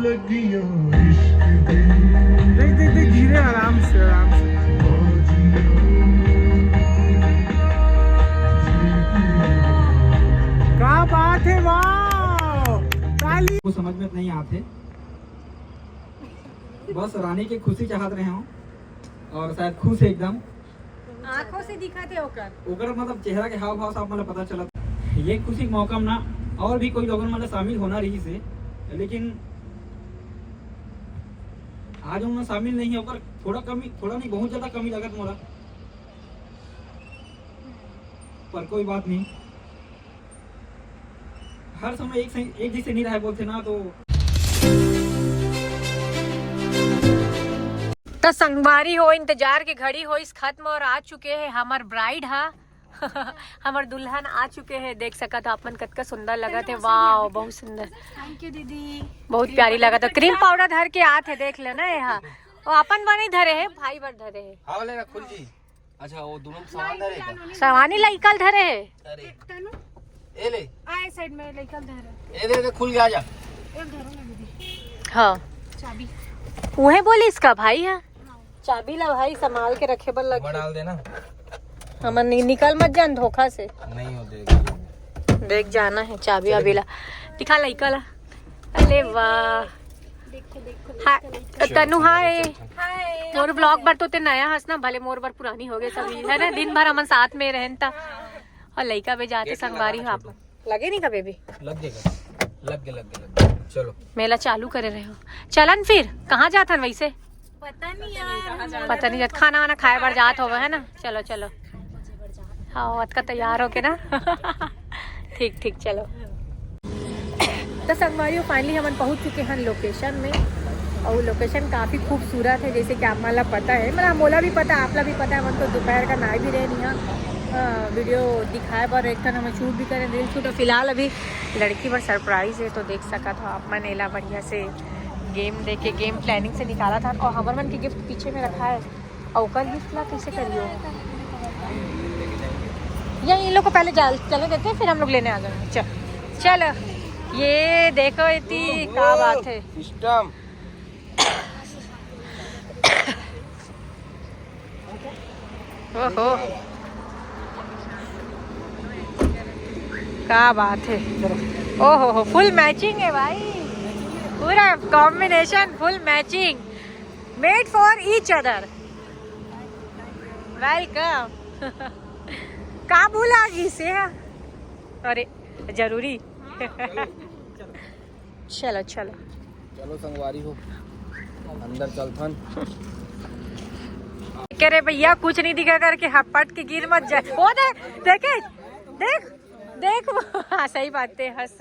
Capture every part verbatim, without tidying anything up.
देख, देख, देख, धीरे, आराम से, आराम से। क्या बात है, वाह! ताली। वो समझ में नहीं आते, बस रानी के खुशी चाहत रहे हो और शायद खुश है एकदम। आंखों से दिखाते ओकर। ओकर मतलब चेहरा के हाव भाव से आप मतलब पता चलत। ये खुशी के मौका में ना और भी कोई लोगन मतलब शामिल होना रहिस हे, लेकिन आज उनमें शामिल नहीं है। ओकर थोड़ा कमी, थोड़ा नहीं, बहुत ज्यादा कमी लगत मोला, पर कोई बात नहीं। हर समय एक सही, एक जैसे नहीं रहे बोलते ना, तो तो संगवारी हो, इंतजार के घड़ी होइस खत्म और आ चुके हैं हमर ब्राइड हा। हमर दुल्हन आ चुके हैं। देख सकत हो आप मन, कतका सुंदर लगत है। वाओ, बहुत सुंदर। थैंक यू दीदी। बहुत प्यारी लगत है। क्रीम पाउडर धर के आत है, देख लेना ये हा। वो अपन बर नहीं धरे है, भाई बर धरे है। हाँ, वाले रखुल जी। अच्छा, वो दोनों सामान धरे का? सामान ही लइका ल धरे है। अरे, ए ले। आए साइड में लइका ल धरे। ए दे, दे, खुल गया, जा। एक धरो ना दीदी। हाँ। चाबी। उहे बोली इसका भाई है। चाबी ला भाई, संभाल के रखे बर ऊपर लगही। डाल देना। हमन नि-, निकल मत जान धोखा से। नहीं हो देगा। देख जाना है चाबी चले। अभी ला। दिखा लइका ला। अरे वाह। देखो, देखो, हाँ, देखो, देखो। तनु, चल, हाय। चल, चल। हाय। मोर ब्लॉग बर तो ते नया हस ना, भले मोर बर पुरानी हो गए सभी, है ना? दिन भर हमन साथ में रहन ता। और लइका भी जाते गेट संगवारी लगा हो ना आप। छोटू। लगे नहीं का बेबी? लग गए, लग गए, लग गए, लग गए। चलो। मेला चालू करे रहे हो। चलन फिर, कहाँ जाथन वैसे? पता नहीं यार। पता नहीं जात, खाना वाना खाए बर जात होवे, है ना? चलो, चलो। हाँ, अतका तैयार होके ना। ठीक, ठीक, चलो। तो संगवारी हो, finally हमन पहुंच चुके हैं लोकेशन में। और लोकेशन काफ़ी खूबसूरत है, जैसे कि आप मन ला पता है, मतलब मोला भी पता है, आप ला भी पता है। हमन तो दोपहर का नाई भी रहे नहीं है, वीडियो दिखाए बर एक ठन हमन शूट भी करें, रील शूट। और फिलहाल अभी लड़की बर सरप्राइज है, तो देख सकत हो आप मन एला बढ़िया से गेम दे के, गेम प्लानिंग से निकाला था। और हमर मन के गिफ्ट पीछे में रखा है, और ओकर गिफ्ट ला कैसे करियो? या इन लोग को पहले जाल चले देते हैं, फिर हम लोग लेने आ जाएंगे। चल, चल, ये देखो इतनी क्या बात है। सिस्टम। ओहो, क्या बात है। ओहो हो, फुल मैचिंग है भाई, पूरा combination full matching. Made for each other। Welcome। का भूला गिस हे? अरे, जरूरी। चलो, चलो। चलो संगवारी हो, अंदर चलथन। कह रहे भैया, कुछ नहीं दिखा करके हपट के गिर मत जाए। वो दे, देखे, देख, देख वो। हाँ, सही बात है, हंस।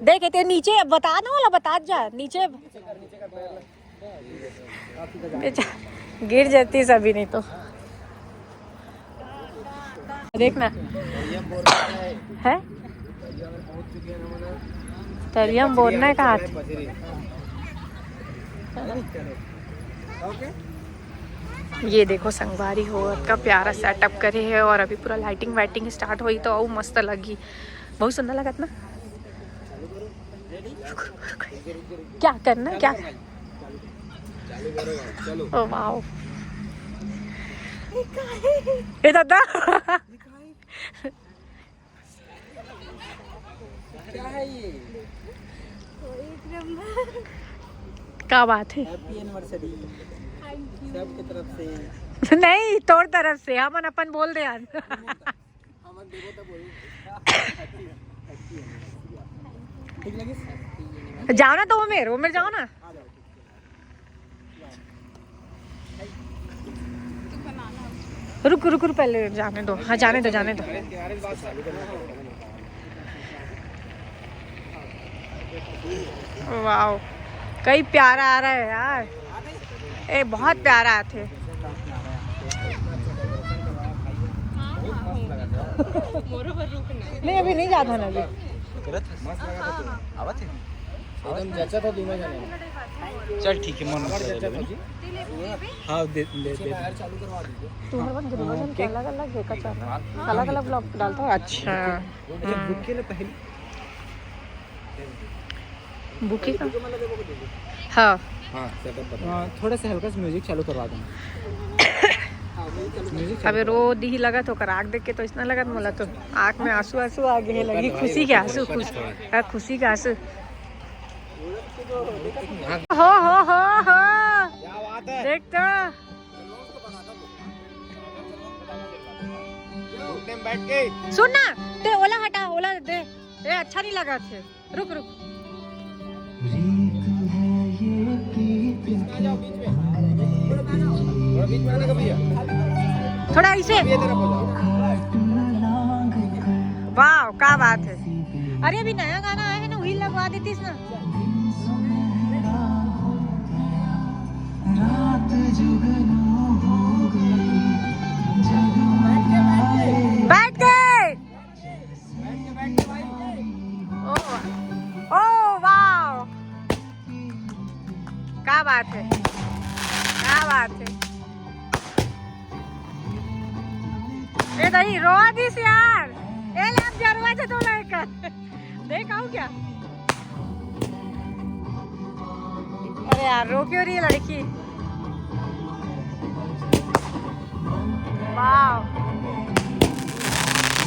देख, ते नीचे बता ना वाला, बता जा नीचे। बेचा-, गिर जाती सभी नहीं तो। देख ना। है? तरिया में बोरना है कहा थे? ये देखो संगवारी हो, इतना प्यारा सेटअप करे है और अभी पूरा लाइटिंग वाइटिंग स्टार्ट होई तो अउ मस्त लगी। बहुत सुंदर लगत ना। क्या करना, क्या? Oh wow. ए दादा। क्या है ये? एक नंबर। का बात है? Happy anniversary। Thank you। सबके तरफ से। नहीं, तोर तरफ से, हमन अपन बोल दे यार। हमन देखो तो बोल। Happy, happy anniversary। ठीक लगिस? जाओ ना तो उमेर, उमेर जाओ ना। आ जाओ। रुक, रुक, रुक, पहले जाने दो। हाँ, जाने दो, जाने दो। वाओ, कई प्यारा आ रहा है यार। ए, बहुत प्यारा आथे। नहीं, अभी नहीं जाता ना अभी। आवत है। एकदम जचा था दोनों जने। चल ठीक है, मन मत कर ले। हाँ, दे, दे, दे। तुम्हारे पास दोनों जन के अलग-अलग है का channel? अलग-अलग vlog डालता है। अच्छा। हाँ। बुकी का? हाँ। हाँ, सेटअप बता। अ, थोड़ा सा हल्का सा म्यूजिक चालू करवा देना। म्यूजिक चालू अबे करवा रो दी ही लगत, ओकर आँख देख के तो ऐसा लगत मोला तो आँख में आंसू, आंसू आ गए लगी, खुशी के आंसू, खुश, हाँ, खुशी के आंसू। हो, हो, हो, हो। क्या बात है? देख तो। घुटने में बैठ के। सुन ना, ते ओला हटा, ओला दे। ए, अच्छा नहीं लगा थे। रुक, रुक। इसमें आ जाओ, बीच में। थोड़ा बीच में आने का भैया। थोड़ा ऐसे। ये तरफ हो जाओ। वाह, क्या बात है। अरे, अभी नया गाना आया है ना, वही लगवा देतीस ना। बैठ गए। ओ, ओ, वाह, क्या बात है, क्या बात है। ए दही, रोवा दिस यार। ए ले, अब जरूरत है तो लड़का। देख आऊं क्या? अरे यार, रो क्यों रही है लड़की? वाह,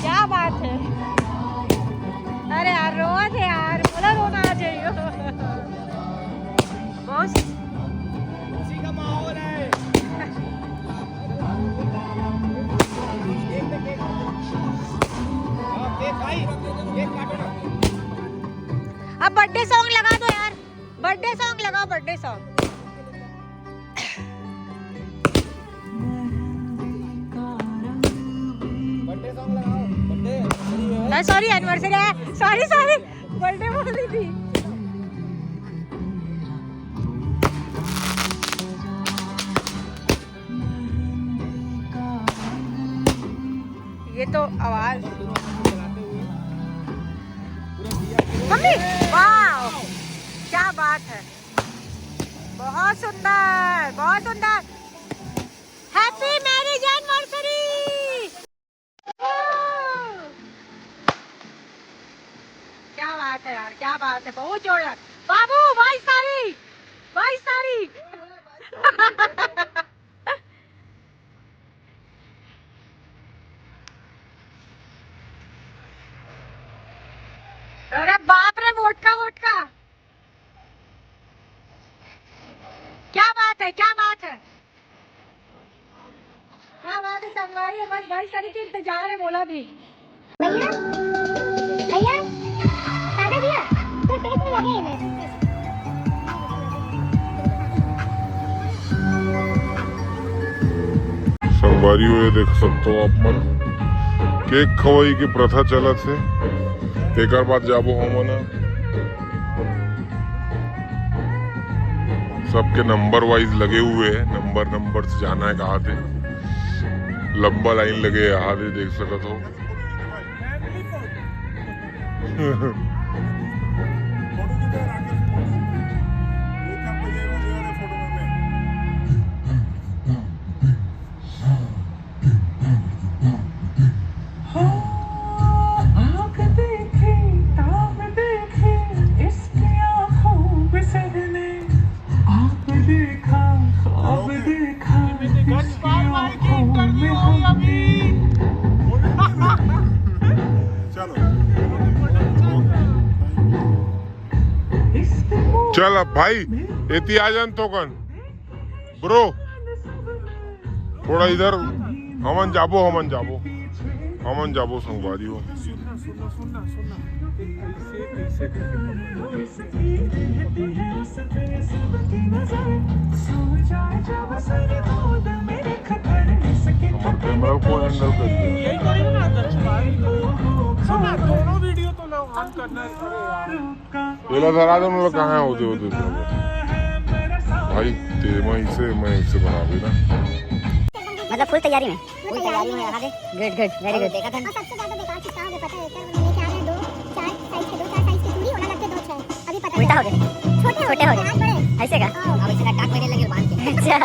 क्या बात है। अरे यार, रोवा थे यार, बोला रोना आ जाइयो। बहुत खुशी का माहौल है। अब बर्थडे सॉन्ग लगा दो यार, बर्थडे सॉन्ग लगाओ, बर्थडे सॉन्ग। बर्थडे सॉन्ग लगाओ, बर्थडे। सॉरी, एनिवर्सरी है, सॉरी, सॉरी, बर्थडे बोल दी थी। ये तो आवाज, मम्मी, वाह, क्या बात है, बहुत सुंदर, बहुत सुंदर। Happy marriage anniversary। क्या बात है यार, क्या बात है, बहुत जोरदार। बाबू, बाईस तारीख, बाईस तारीख। अरे बाप रे, वोटका, वोटका। क्या बात है, क्या बात है, क्या बात है संगवारी, बस बाईस तारीख के इंतजार है, बोला भी। भैया, भैया, दादा भैया, तो पेट में लगे हैं। संगवारी हो, ये देख सकते हो आप मन, केक खवाई के प्रथा चलत हे, तेकर बाद जाबो हमन ह। सबके नंबर वाइज लगे हुए हैं, नंबर, नंबर से जाना है कहाँ से। लंबा लाइन लगे है, यहाँ से देख सकत हो। आँख देखे, ताम देखे, इसकी आँखों में सबने आँख देखा, ख्वाब देखा, इसकी आँखों में हमने। चलो। चल अब भाई, एती आ जान तो कन। ब्रो, थोड़ा इधर, हमन जाबो, हमन जाबो, हमन जाबो संगवारी हो। हमर कैमरा को एंगल कर दिया। यही करेंगे ना, दर्शन भाई। सुना, दोनों वीडियो तो लो, ऑन करना है, अरे यार। एला धरा दे, मतलब कहाँ है, होते, होते, होते। भाई, ते मैं इसे, मैं इसे बना देना। मतलब फुल तैयारी में। फुल तैयारी में, हाँ दे। गुड, गुड, वेरी गुड। देखा था। और सबसे ज्यादा बेकार चीज क्या है, पता है? क्या लेके आ रहे हैं? दो, चार साइज के, दो, चार साइज के चूड़ी, ओला लगते दो, छह। अभी पता उल्टा हो गया। छोटे हो छोटे हो गए, गए। हाथ बड़े। ऐसे का? हाँ। अब इसे लटका के मेरे लगे बांध के। अच्छा।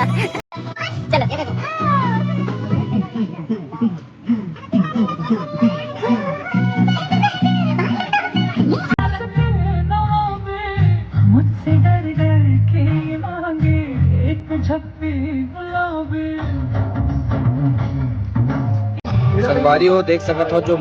चलो, ये देखो। हो, देख सकत हो जो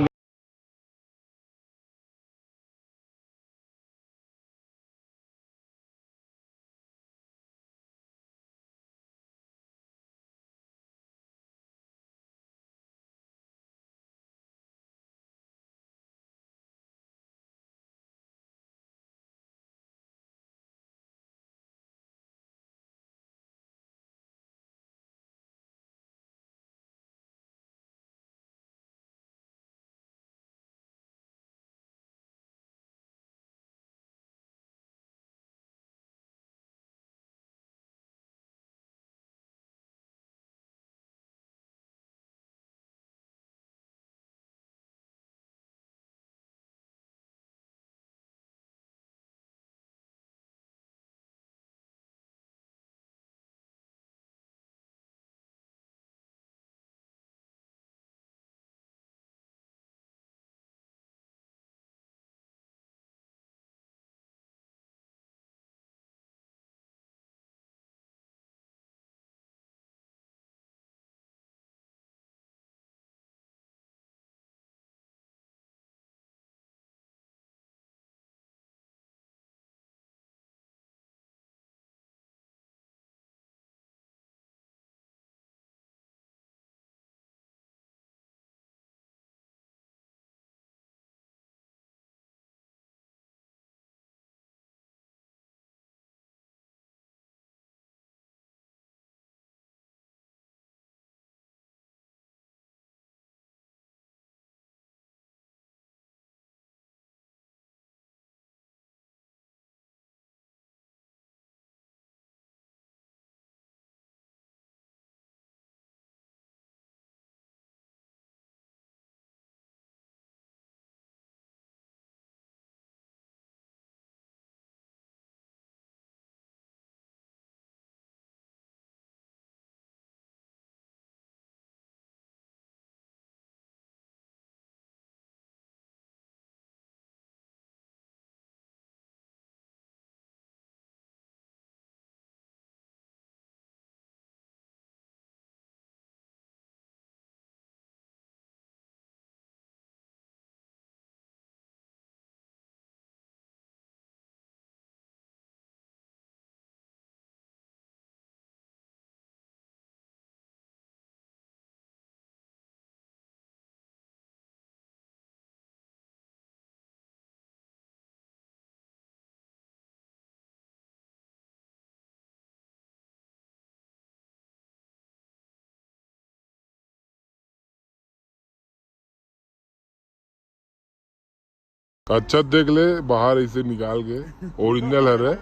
अच्छा देख ले, बाहर ऐसे निकाल के ओरिजिनल हरे।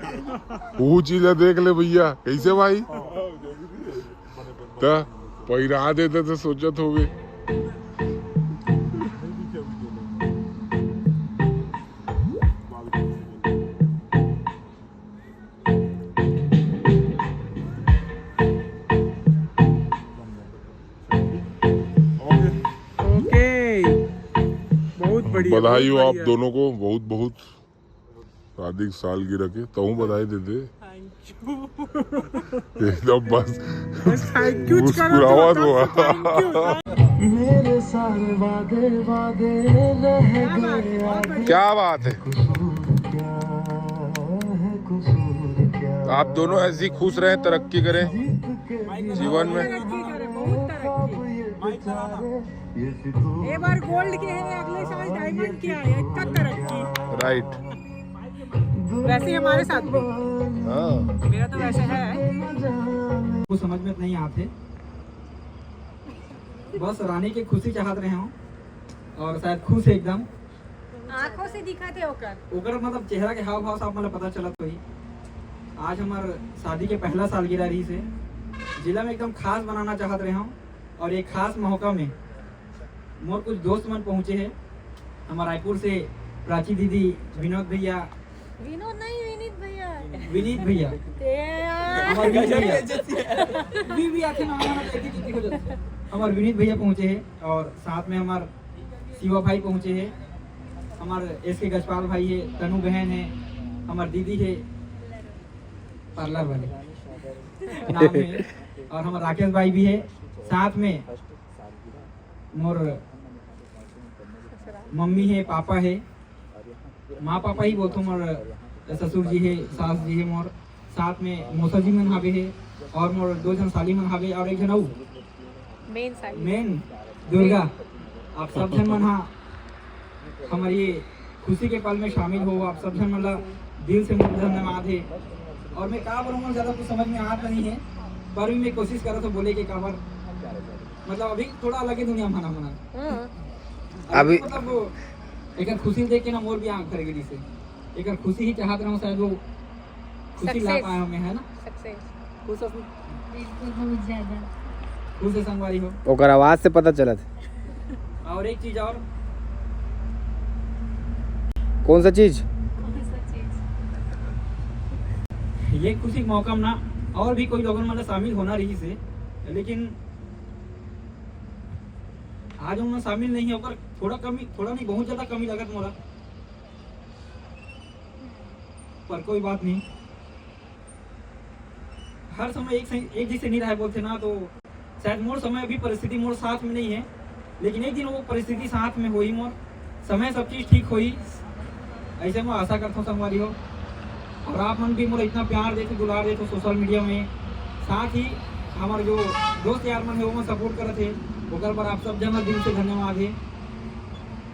वो चीज है, देख ले भैया, कैसे भाई? त पहिरा देते तो सोचत होवे। ओके, बहुत बढ़िया, बधाई हो आप दोनों को, बहुत बहुत शादी की सालगिरह के। तहूँ बधाई दे दे। एकदम बस। बस थैंक यू करो, मुस्कुरावा तो। मेरे सारे वादे वादे रह गए। क्या बात है। आप दोनों ऐसे ही खुश रहें, तरक्की करें जीवन में। एक बार गोल्ड के है, अगले साल डायमंड के आए, इतना तरक्की। राइट। वैसे ही हमारे साथ भी। हाँ। मेरा तो वैसे है। कुछ समझ में नहीं आते, बस रानी की खुशी चाहत रहे हूँ और शायद खुश है एकदम। आंखों से दिखा थे ओकर। ओकर मतलब चेहरा के हाव भाव से आप मतलब पता चलत होही। आज हमार शादी के पहला सालगिरह रही से जिला में एकदम खास बनाना चाहत रहे हूँ और एक खास मौका में मोर कुछ दोस्त मन पहुँचे हैं। हमार रायपुर से प्राची दीदी, विनोद भैया। विनोद नहीं, विनीत भैया। विनीत भैया। हमार विनीत भैया। वी भी आथे ना, हमार विनीत भैया पहुँचे हैं और साथ में हमार शिवा भाई पहुँचे हैं, हमार एस के गजपाल भाई है, तनु बहन है, हमार दीदी है, पार्लर वाले नाम है, और हमार राकेश भाई भी है, साथ में मोर मम्मी हे, पापा हे, माँ पापा ही बोलथों, मोर ससुर जी हे, सास जी हे, मोर साथ में मौसा जी मन हावे हे, और मोर दो झन साली मन हावे, और एक झन अऊ मेन साली। मेन दुर्गा। आप सब झन मन हा हमर ये खुशी के पल में शामिल हो, आप सब झन मन ला दिल से मोर धन्यवाद हे। और मैं का बोलूँ, मोर ज्यादा कुछ समझ में आत नहीं है, पर भी मैं कोशिश करत हों बोले के, काबर मतलब अभी थोड़ा अलग ही दुनिया में हन हमन। हम्म। अभी मतलब वो एकर खुशी देख के ना मोर भी आँख भर गे जैसे। एकर खुशी ही चाहत रहूँ, शायद वो खुशी ला Success। पाए हमें, है ना? सक्सेस। खुश हस? बिल्कुल, बहुत ज्यादा। खुश है संगवारी हो। ओकर आवाज से पता चलत। और एक चीज और, कौन सा चीज? कौन सा चीज? ये खुशी के मौका में ना और भी कोई लोगन मन शामिल होना रहिस हे, लेकिन आज उमन शामिल नहीं है, ओकर थोड़ा कमी, थोड़ा नहीं, बहुत ज्यादा कमी लगत मोला, पर कोई बात नहीं। हर समय एक सही, एक जैसे नहीं रहे बोलते ना, तो शायद मोर समय अभी परिस्थिति मोर साथ में नहीं है, लेकिन एक दिन वो परिस्थिति साथ में होही मोर, समय सब चीज ठीक होही, ऐसे मैं आशा करता हूँ संगवारी हो। और आप मन भी मोर इतना प्यार देते, दुलार देते सोशल मीडिया में, साथ ही हमारे जो दोस्त यार मन है वो मन सपोर्ट करत है, ओकर पर आप सब जन दिल से धन्यवाद है।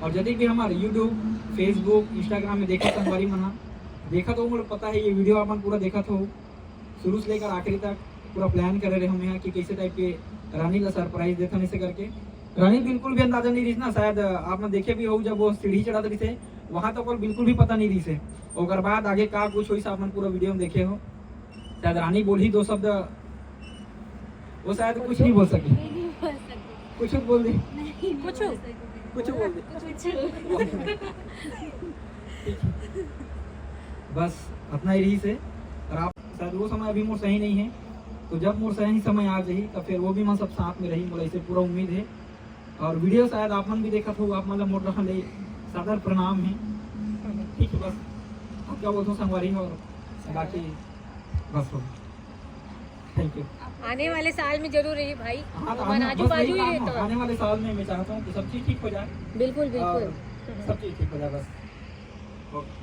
और यदि भी हमारे यूट्यूब, फेसबुक, इंस्टाग्राम में देखा संगवारी मन हा, देखा तो मोर पता है ये वीडियो आप मन पूरा देखा तो शुरू से लेकर आखिरी तक पूरा प्लान करे रहे हमें कि कैसे टाइप के रानी ला सरप्राइज देथन ऐसे करके। रानी बिल्कुल भी अंदाजा नहीं रहिस ना, शायद आप मन देखे भी हो जब वो सीढ़ी चढ़त रहिस हे, वहां तो ओकर बिल्कुल भी पता नहीं रहिस हे। ओकर बाद आगे का कुछ होइस आप मन पूरा वीडियो में देखे हो। शायद रानी बोलही दो शब्द, वो शायद कुछ नहीं बोल सके, नहीं बोल सकते। कुछ बोल दे, नहीं, नहीं कुछ? बोल सकते। कुछ बोल दे। कुछ। बस इतना ही रहिस हे। और आप शायद वो समय अभी मोर सही नहीं है, तो जब मोर सही समय आ जाही तो फिर वो भी मन सब साथ में रही, मोला इसे पूरा उम्मीद है। और वीडियो शायद आप मन भी देखत हो, आप मन ला मोर डहर ले सादर प्रणाम है। ठीक है, बस आप क्या बोलते हो संगवारी हो, और बाकी बस हो। Thank you. आने वाले साल में जरूर रही भाई। हाँ, तो ओमन आने, आजू बस बाजू वही ही काम रहते है। हो। आने वाले साल में मैं चाहता हूँ कि सब चीज ठीक हो जाए। बिल्कुल, और बिल्कुल। सब चीज ठीक हो जाए बस। ओके।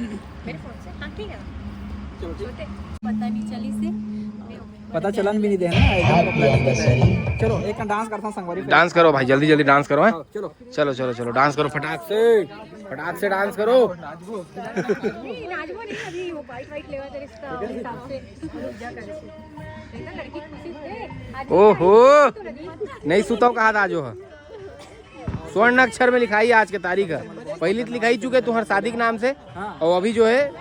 मेरे फोन से? हाँ, ठीक है। चलो ठीक। छोटे। पता नहीं चली से। पता चलन भी नहीं देना है। चलो, एक डांस करता हूँ संगवारी। डांस करो भाई, जल्दी जल्दी डांस करो, हैं? हाँ, चलो। चलो चलो चलो, डांस करो फटाक से, फटाक से डांस करो। नहीं, नाचबो नहीं, अभी वो वाइट वाइट लेवा तेरे इसका हिसाब से। पूजा करे से। देखा, लड़की खुशी से। आज ओहो, तो लगी। नहीं सुताओ कहा था आज हो। स्वर्ण अक्षर में लिखाई आज के तारीख है, पहली तो लिखाई चुके तुम्हारे शादी के नाम से, और अभी जो है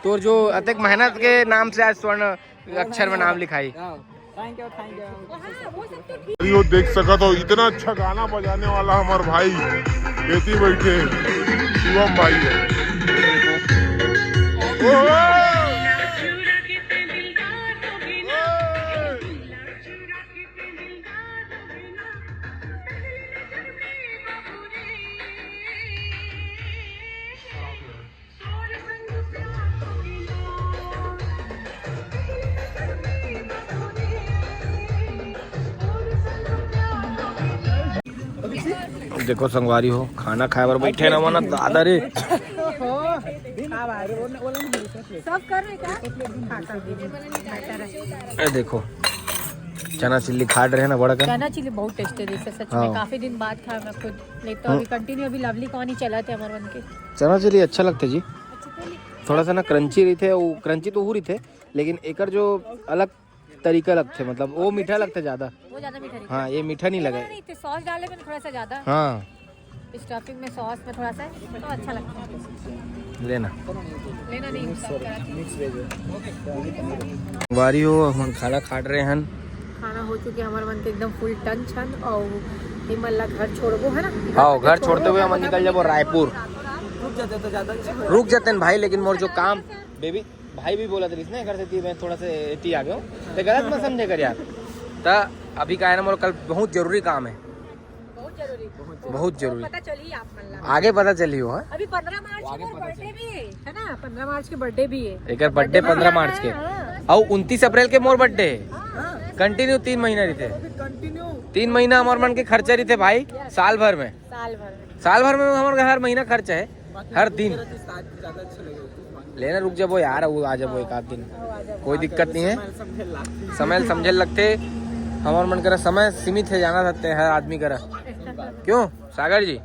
तोर जो अतेक मेहनत के नाम से आज स्वर्ण अक्षर में नाम लिखाई। Thank you, thank you. भाई, वो देख सकत हो, इतना अच्छा गाना बजाने वाला हमार भाई एती बैठे शिवम भाई है। ओ, ओ, ओ, देखो संगवारी हो, खाना खाए बर बैठे ना, मना दादा रे। सब कर रहे क्या? हाँ, कर दीजिए। ए देखो, चना चिल्ली खाट रहे ना बड़ा कर। चना चिल्ली बहुत टेस्टी रही सच में, हाँ। काफी दिन बाद खाया मैं खुद। नहीं तो अभी कंटिन्यू अभी लवली कॉर्न ही चला थे हमारे मन के। चना चिल्ली अच्छा लगता जी, थोड़ा सा ना क्रंची रही थे, वो क्रंची तो हो रही थे, लेकिन एकर जो अलग तरीका लगते, मतलब वो मीठा लगता ज्यादा। वो ज्यादा मीठा नहीं। हाँ, ये मीठा नहीं लगा। नहीं, तो सॉस डाले में थोड़ा सा ज्यादा। हाँ, स्टफिंग में सॉस में थोड़ा सा है, तो अच्छा लगता है। लेना। लेना नहीं, सब करा। वारी हो, हम खाना खाट रहे हैं। खाना हो चुके हमारे मन के एकदम फुल टन छन, और ये मन ला घर छोड़बो है ना। हाँ, घर छोड़ते हुए हम निकल जाबो रायपुर। रुक जाते तो ज्यादा अच्छा। रुक जाते हैं भाई, लेकिन मोर जो काम, बेबी भाई भी बोला था इसने घर से कि मैं थोड़ा सा एती आ गया हूँ, तो गलत मत समझे कर यार। तो अभी का है ना, मोर कल बहुत जरूरी काम है, बहुत जरूरी। बहुत जरूरी। पता चली आप मन ला। आगे पता चली हो, हाँ? अभी पंद्रह मार्च के मोर बर्थडे भी है, है ना? पंद्रह मार्च के बर्थडे भी है। एक बर्थडे पंद्रह मार्च के, हाँ। और उनतीस अप्रैल के मोर बर्थडे है। कंटिन्यू तीन महीना रहते हैं। कंटिन्यू तीन महीना हमर मन के खर्चा रहिथे भाई, साल भर में। साल भर में। साल भर में हमर हर महीना खर्चा है, हर दिन। लेना, रुक जाबो यार, वो आ जाबो एक आध दिन, कोई दिक्कत नहीं है। समय ल समझे लगथे, हमर मन करा समय सीमित है, जाना सकते हैं हर आदमी करा। क्यों सागर जी?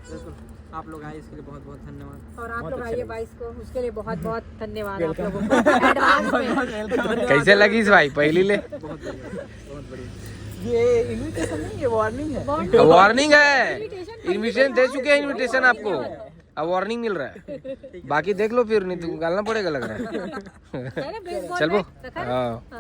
बिल्कुल, आप लोग आए इसके लिए बहुत बहुत धन्यवाद। और आप लोग आइए बाईस को, उसके लिए बहुत बहुत धन्यवाद आप लोगों को एडवांस में। कैसे लगिस भाई पहली ले? बहुत बढ़िया, बहुत बढ़िया। ये इनविटेशन नहीं, ये वार्निंग है। वार्निंग है, इनविटेशन दे चुके हैं, इनविटेशन आपको, अब वार्निंग मिल रहा है। बाकी देख लो फिर, नहीं तो गालना पड़ेगा लग रहा है। है ना, बेस बोल चल रहे वो। हैं, रखा है? हाँ। हाँ।